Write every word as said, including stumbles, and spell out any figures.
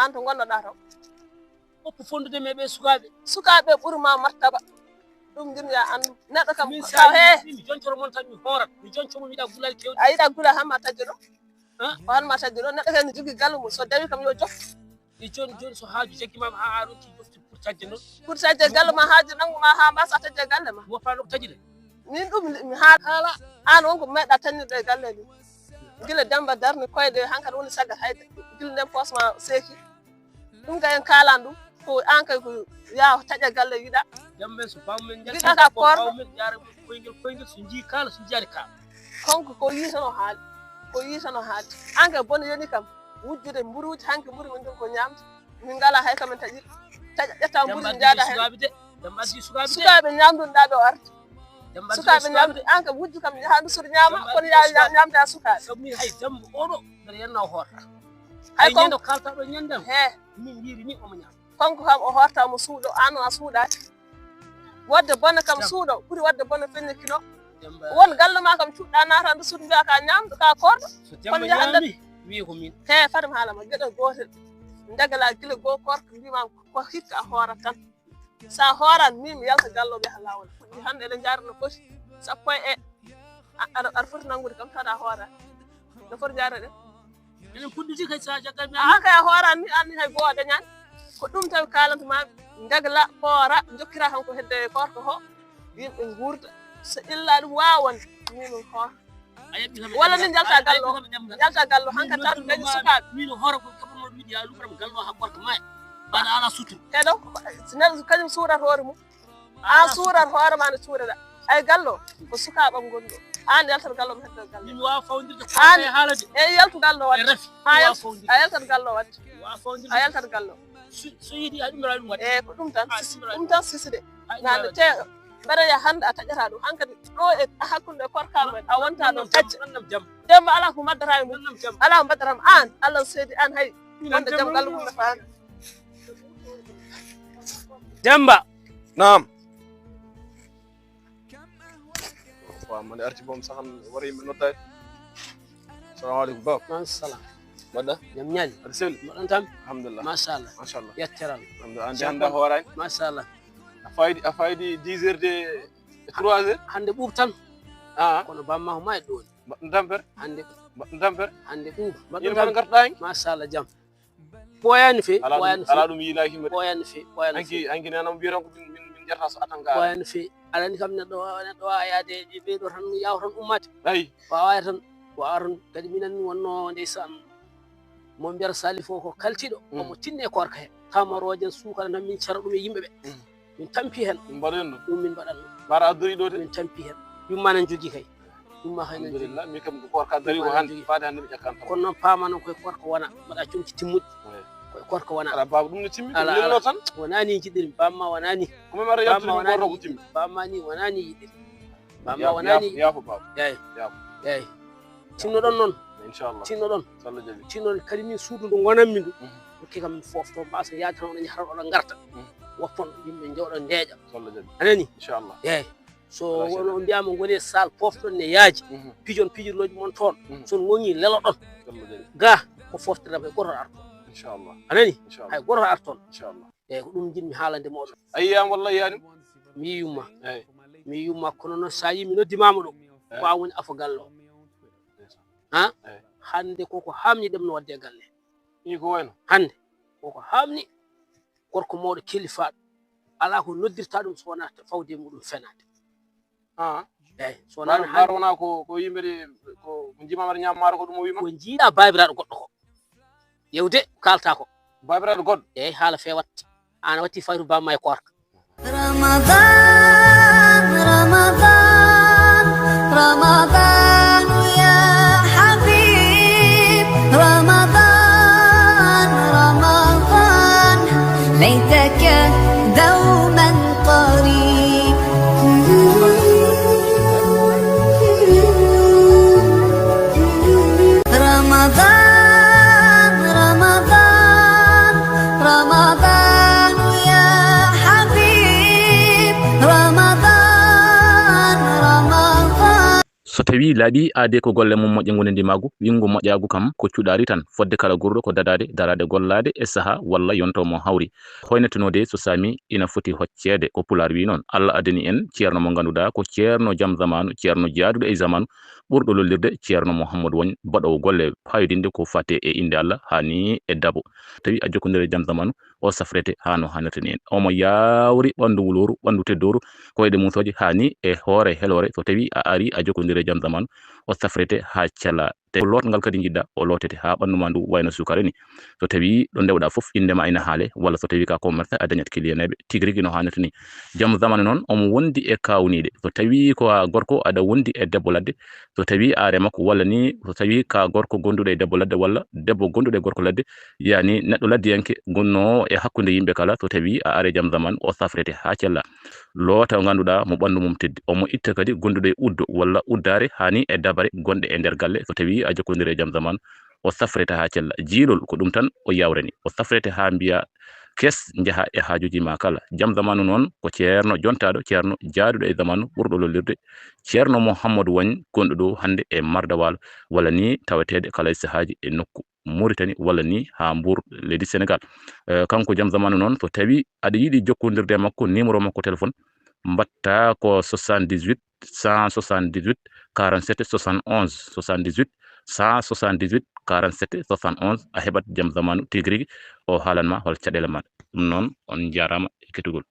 An to ngonnoɗaa to? Oppo fondude me ɓe sukaaɓe. Sukaaɓe ɓuri ma martaba. Ɗum ngin ya anndu. Neɗɗo kam, min sa he. Mi joncoro mon tan mi hoorat. Mi jonco mo mi yiɗa gulal kewɗi. A yiɗa gulal han ma tajjo ɗo? Ko han ma tajjo ɗo? Neɗɗo kadi ne jogii galle mum. So dawi kam yo jof. E jooni jooni so haaju jaggi ma ha a ronki joftude pour tajje noon. Pour tajje galle ma haaju nanngu ma ha mbasa tajje galle ma. Woppa ɗo tajjide. Min ɗum mi haala. An wonko meɗa tañirde e galle ɗum. Gila Demba darni koyɗe hankadi woni sagat hayde. Gila nden poos ma seeki. Ɗum kay en kaalan ɗum. Ko an kay ko yaa taƴa galle yiɗa. Jammen so bawmen ngal yiɗa ka koor. Bawmen jaara koyngel koyngel so jii kaala so jaari kaala. Konko ko yii tan o haali. Ko yii tan o haali. An kay bone yoni kam. Wujjude mburuuji hanki mburu min ɗum ko ñaamde. Min ngala hay ko min taƴi. Taƴa ƴetta mburu min jaada hen. Sukaaɓe de. Demba addi sukaaɓe de. Sukaaɓe ñaamduɗa ɓe o arti. Sukaaɓe ñaamdu an kam wujju kam yaha ndu suudu ñaama kono ya ñaamde a sukaaɓe. Sabu min hay Demba oɗo mbeɗa yenna o hoota. Hay ñande kalta ɗo ñandam. He. Min mbiiri ni omo ñaama. Kanko kam o horta mo suuɗo, an a suuɗaaki. Wadde bone kam suuɗo, ɓuri wadde bone feññe kino. Won galle ma kam cuɗɗa naata ndu suuɗ mbiya ka ñaamɗo, ka korɗo. Kono yaha nder. Wi ko min. He, fadam haala ma, geɗo gootel. Ndegala gila goo korko mbima ko hikka a hoorat tan. Sa hooran min mi yalta gallo mi yaha lawol. Fuɗɗi hande eɗen jaara no foti. Sappo e, a-, aɗa, aɗa foti nanngude kam tan a hoora. No foti jaarede? Enen puɗɗiti kay sa jaggal mi. An kay a hooran ni, an ni hay goo a dañani. Ko ɗum tawi kalanta ma, ndegla, koora, jokkira kanko hedde korko ho. Yimɓe nguurda. So illa ɗum waawon, ni min koora. Walla ni njalta gallo, njalta gallo, hankadi tan dañi sukaaɓe. Min hoora ko kaɓɓunoɗo wiɗi ya luɓram gallo ha gorko maya. Mbaɗa ala sutur. Heɗo, si neɗɗo kañum suurat hoore mum. An suurat hoore ma no suureɗa. Ay gallo, ko sukaaɓam gonɗo. An yaltat gallo mo heddo gallo. Min waawa fawdirde ko an e haalade. E yaltu gallo wadde. E rafi. A yaltu, a yaltat gallo wadde. Waawa fawdirde. A yaltat gallo. So, so yiɗi a ɗum ɗum wadde. E ko ɗum tan, ɗum tan siside. Nande te mbeɗa ya hande a taƴata ɗum. Hankadi ɗo e hakkunde korka men a wonta ɗon tacce. Demba ala ko maddata e mum. Ala ko mbaddata mo an. Allah seedi an hay. Wonde jam gallo mum nafaani. Demba. Naam. Waaw, man de arti boom saxan wari mi nottaay. Salaamaaleykum, Bab. Maaleykum salaam. Mbaɗɗa? Jam ñaali? Aɗa selli? Mbaɗɗon tam? Alhamdulillah. Machallah. Machallah. Yetteral. Alhamdulillah. An de hannde a hooraani? Machallah. A faydi, a faydi dix heures de trois heures? Hannde ɓuuɓ tan. Ah. Kono bamma ko mayɗo ɗo woni. Mbaɗɗon tampere? Hannde. Mbaɗɗon tampere? Hannde ɓuuɓ. Mbaɗɗon tampere? Machallah, jam. Ɓooyaani feewi, ɓooyaani feewi. Ala ɗum yiilaaki yimɓe de. Ɓooyaani feewi, ɓooyaani feewi. Anki, anki nana mbiyata ko min, min, min jarata so atanga. Ɓooyaani feewi. Aɗa anndi kam neɗɗo, neɗɗo waawa yaade e ɓee ɗo tan, yaawa tan ummaade. Ayi. Waawa tan, waawa tan. Kadi minen wonno ndeysaan, mo mbiyata Salif o ko kaltiiɗo, mm, omo tinni e koorka he. Tamarooje en suukara tan min cara ɗum e yimɓe ɓe. Mm. Min tampi heen. Min mbaɗa heen ɗum. Ɗum min mbaɗat ɗum. Mbaɗa addori ɗo de. Min tampi heen. Yumma nan jogii kay. Yumma hay nan jogii. Alhamdulillah, min kam ko koorka dari ko hannde, faade hannde mi ƴakkan tan. Kono noon paama noon koye koorka wona, mbaɗa comci timmuɗi. Koye koorka wona. Ala baaba ɗum no timmi, ɗum lelno tan. Wona ni jiɗɗiri, bamma wona ni. Ko men ara yaltude ɗum goto ko timmi. Bamma ni wona ni jiɗɗiri. Bamma wona ni. Yaafo baaba. Eeyi. Yaafo. Eeyi. Tinnoɗon noon. Inchallah. Tinnoɗon. So Allah jaɓi. Tinnoɗon kadi min suudu ndu ngonanmi ndu. Mhm. Dokke kam mi fofto mbasa yaade tan oɗon yahata oɗon ngarta. Mhm. Woppon yimɓe njooɗo ndeeƴa. So Allah jaɓi. Anani? Inchallah. Eeyi. So wono on mbiyaama ngoni e saal pofɗon ne yaaji. Mhm. Pijon pijirlooji mon toon. Mhm. So on ngoŋii leloɗon. So Allah jaɓi. Ga ko foftirta hay goto arto. Inchallah. Anani? Inchallah. Hay goto arto. Inchallah. Eeyi ko ɗum njiɗmi haalande mooɗon. A yiyii am walla a yiyaani? Mi yiyii ma. Eeyi. Mi yiyii ma kono noon so a yii mi noddimaama ɗo. Eeyi. Ko an woni afo galle o. Ndeysaan. Ha? Eeyi. Hannde koko haamni ɗemno waɗde e galle. Ii ko wayno? Hannde koko haamni gorko mawɗo kelifaaɗo. Alaa ko noddirta ɗum so wonaa fawde e muɗum fenaande. Ah. Eeyi, so wonaa hannde. Mbaɗo wonaa ko, ko yimɓe ɗe, ko, ko njiimaama ɗo ñaama maaro ko ɗum o wiima? Ko njiiɗa baabiraaɗo goɗɗo ko. Yewde, kaalta ko. Baabiraaɗo goɗɗo? Eeyi, haala feewat. Aan a watti fayru bamma e koorka. رمضان، رمضان، رمضان يا حبيب. رمضان، رمضان، ليتك دوما قريب. رمضان، رمضان، رمضان يا حبيب. رمضان، رمضان. So tawii laaɓii aadee ko golle mum moƴƴe ngonandi maagu, winngu moƴƴaagu kam ko cuɗaari tan, fodde kala guurɗo ko dadaade, daraade gollaade e sahaa walla yonto mo hawri. Hoynetenoo de so saami ina foti hocceede, ko Pulaar wii noon. Allah addani en ceerno mo ngannduɗaa ko ceerno jam zamaanu, ceerno jaaduɗo e zamaanu, ɓurɗo lollirde ceerno Mouhamadou Wagne, baɗoowo golle paayodinɗe ko faati e innde Allah haa ni e dabo. Tawi a jokkondire jam zamaanu, o safrete haa no haanirta ni en. Omo yaawri ɓanndu wulooru, ɓanndu teddooru, koyɗe muusooje haa ni e hoore heloore. So tawii a arii a jokkondire jam zamaanu, o safrete haa cella. Te lootngal kadi njiɗɗaa, o lootete haa ɓanndu ma ndu wayno suukara ni. So tawii ɗo ndewɗaa fof, innde ma ina haale, walla so tawii ka commerce a dañat kiliyaneeɓe tigi rigi no haanirta ni. Jam zamaanu noon, omo wondi e kaawniiɗe. So tawii ko a gorko, aɗa wondi e debbo ladde, so tawii a remak, walla ni so tawii ka gorko gonduɗo e debbo ladde, walla debbo gonduɗo e gorko ladde, yaani neɗɗo laddiyanke gonnoowo e hakkunde yimɓe kala, so tawii a arii jam zamaanu, o safrete haa cella. Loota o ngannduɗaa mo ɓanndu mum teddi, omo itta kadi gonduɗo e uddo walla uddaare haa ni e dabare gonɗe e nder galle, so tawii a jokkondire e jam zamaanu, o safrete haa cella. Jiilol ko ɗum tan o yaawrani, o safrete haa mbiya kees, njaha e haajuuji ma kala. Jam zamaanu noon ko ceerno jontaaɗo, ceerno jaaduɗo e zamaanu, ɓurɗo lollirde, ceerno Mouhamadou Wagne, gonɗo ɗo hannde e Marda Waalo, walla ni taweteeɗo kala e sahaaji e nokku Mauritanie, walla ni haa Mbour, leydi Sénégal. Eh, kanko jam zamaanu noon, so tawii aɗa yiɗi jokkondirde e makko, numéro makko téléphone, mbaɗtaa ko soixante-dix-huit, cent soixante-dix-huit, quarante-sept, soixante-onze, soixante-dix-huit, cent soixante-dix-huit, quarante-sept, soixante-onze. A heɓat jam zamaanu tigi rigi, o haalan ma hol caɗeele ma. Ɗum noon, on njaaraama e kettugol.